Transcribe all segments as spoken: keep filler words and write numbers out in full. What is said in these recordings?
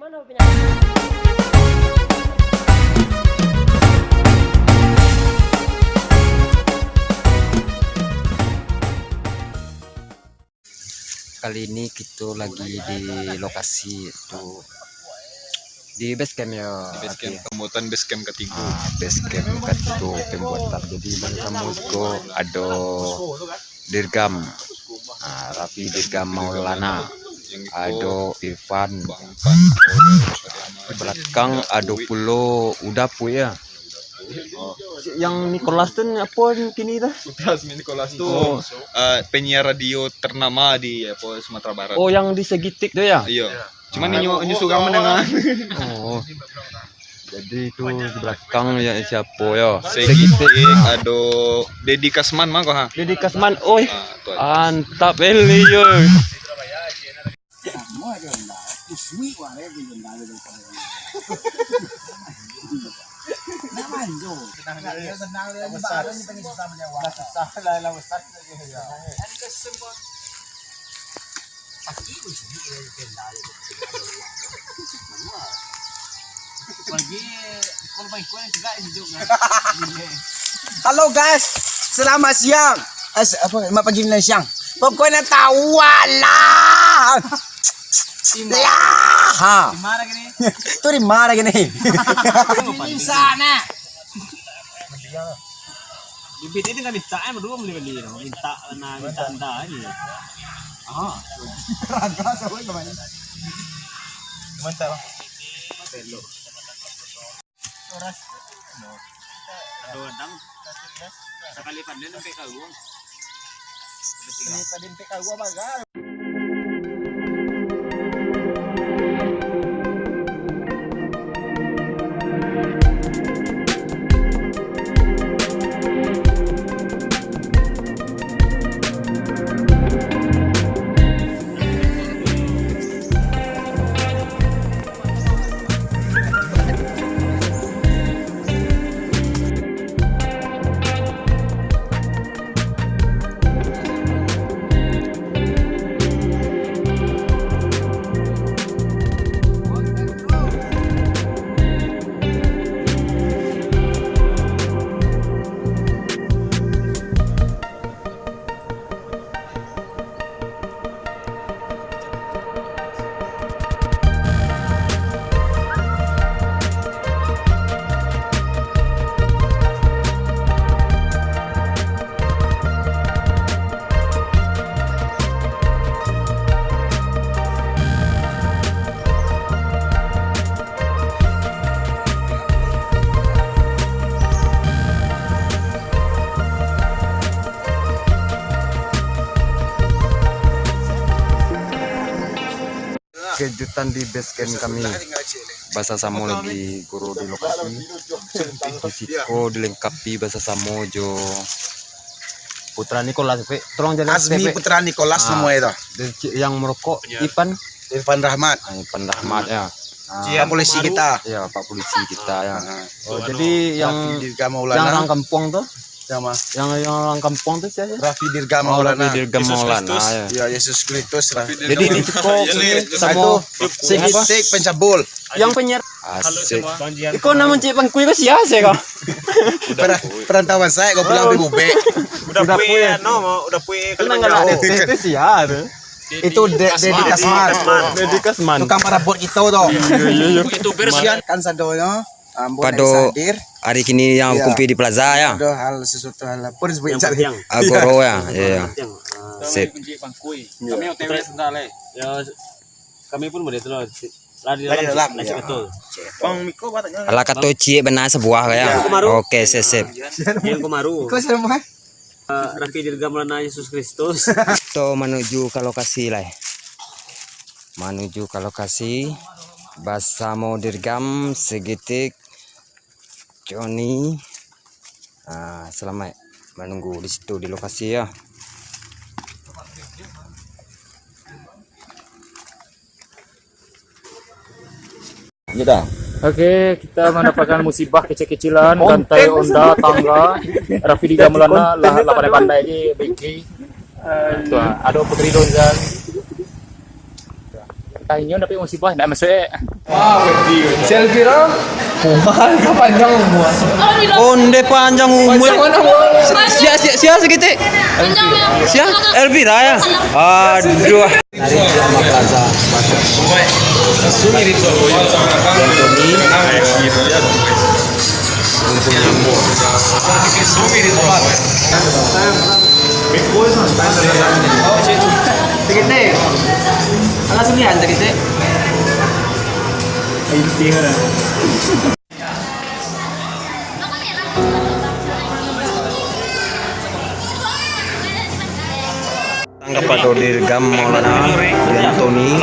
Kali ini kito lagi di lokasi tu, di base camp yo. Base camp, pembuatan base camp katigo. Ah, base camp katigo pembuatan. Jadi, basamo ko ado Dirgam, ah, Raffi Dirgam Maulana, ado Ivan. Di balakang ado pulo Uda Puik, yo. Yang Nicholas tu apo kini tu? Putra Asmi Nicholas tu, eh, penyiar radio ternama di, apo, Sumatera Barat. Oh, yang di Segitik tu, yo? Iyo. Cuman inyo, inyo surang mandanga. Oh. Jadi tu di balakang yo, siapo yo? Segitik, ado Dedi Kasman mah ko, ha? Dedi Kasman, oi. Ah, tu aja. Mantap, Eli, yo. Halo guys, selamat siang. Eh, se-, apa, selamat pagi dan siang. Pokoknya tahu lah. Lah. Ha. Di mana gini? Tu di mana gini? Di sana. Bibit ni tinggal minta, eh, berdua beli-beli tu. Minta, nah, minta anda ni. Ah. Raga sama kemana? Mantap lah. Belok. Kadang-kadang sakali panen sampai karuang. Sakali panen sampai karuang, bagal. Kejutan di base camp kami. Basasamo lagi guru di lokasi. Di siko dilengkapi basasamo jo Putra Nicholas, Pek. Tolong jalan, Asmi Pek. Putra Nicholas, ah, namo itu. Dan cik yang merokok, Ipan. Irfan Rahmat. Ah, Ipan Rahmat, ya. Ah. Pak polisi kita. Ya, Pak polisi kita, ya. Ah. Oh, jadi yang, Raffi Dirga Maulana. Yang orang kampung tu? Yang ma? Yang, yang orang kampung tu siapa? Raffi Dirga Maulana. Oh, Raffi Dirga Maulana, ya. Ya, Yesus Kristus, Raffi Dirga Maulana. Jadi, di siko kini samo Segitik Pencabul. Yang penyiar. Asik. Iko namo cik pangkui ko sia, sia ko? Perantauan saya, kau pulang di Bubek. Udah Puik, anu, Udah Puik. Itu sia tu. Itu Dedi Kasman. Dedi Kasman. Tukang parabot kita tu. Iya, iya, iya. Kan sadonyo. Pado hari kini yang kumpi di plaza, ya. Ada hal, sesuatu hal apa disebut Agoro, ya. Iya. Sip. Kami O T W sebentar, Le. Ya, kami pun boleh tu lah. Lari dalam, ya. Alah kato ciek bana sabuah, ya. Oke, sip, sip. Yang kemaru. Raffi Dirga Maulana Yesus Kristus. Kito manuju ka lokasi lai. Manuju ka lokasi basamo Dirgam, Segitik, Joni. Ah, salamaik manunggu di situ di lokasi, ya. Oke, kita mendapatkan musibah kecil-kecilan, gantai onda, tangga, Raffi Dirga Maulana lah, lah pandai-pandai je, bengke. Tuh, ada Putri Donzan. Tanyo dapek musibah, ndak masuak, eh. Si Elvira, kumal ka panjang umua. Onde panjang umua. Panjang mana, Bang? Sia, sia, sia sakitik. Sia, Elvira ya? Aduh. Dari Drama Plaza, Pasar. Yang Tony. Sakitik. Agak sulian sakitik. Kapado Dirgam Maulana Yantoni,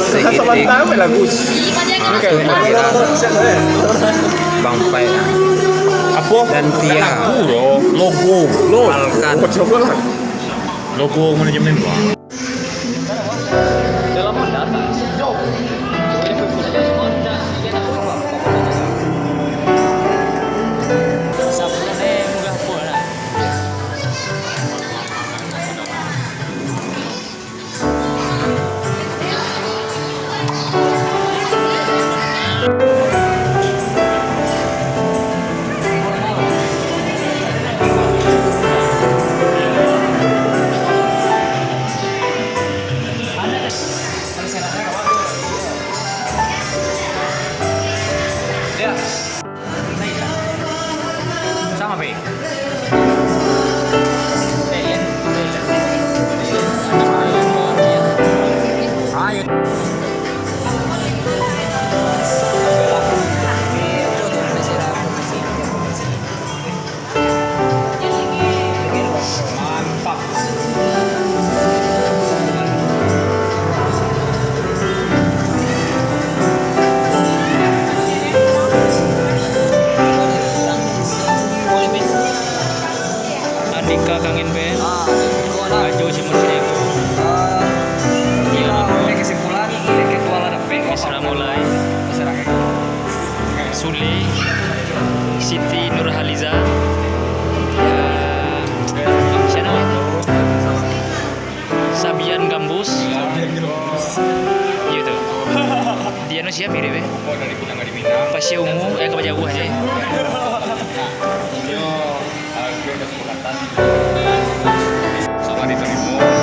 Sekitik, Tony Pikiran, Bang Pai, Apo? Dan Tia. Lagu, bro. Logo. Lo. Alkan. Coba lah. Logo manajemen, Bang. Sama, Pe. Ayo. Mantap. Andika kangen be. Ajo si Mursyid. Iya, kesimpulan, ketua lah dapek. Sudah mulai. Sule, Siti Nurhaliza, ya, siapa namanya? Sabian Gambus. Iya tu. Dia nu siapa mirip, eh? Pasha Ungu, eh, kau jauh aja. Selamat ditarimo.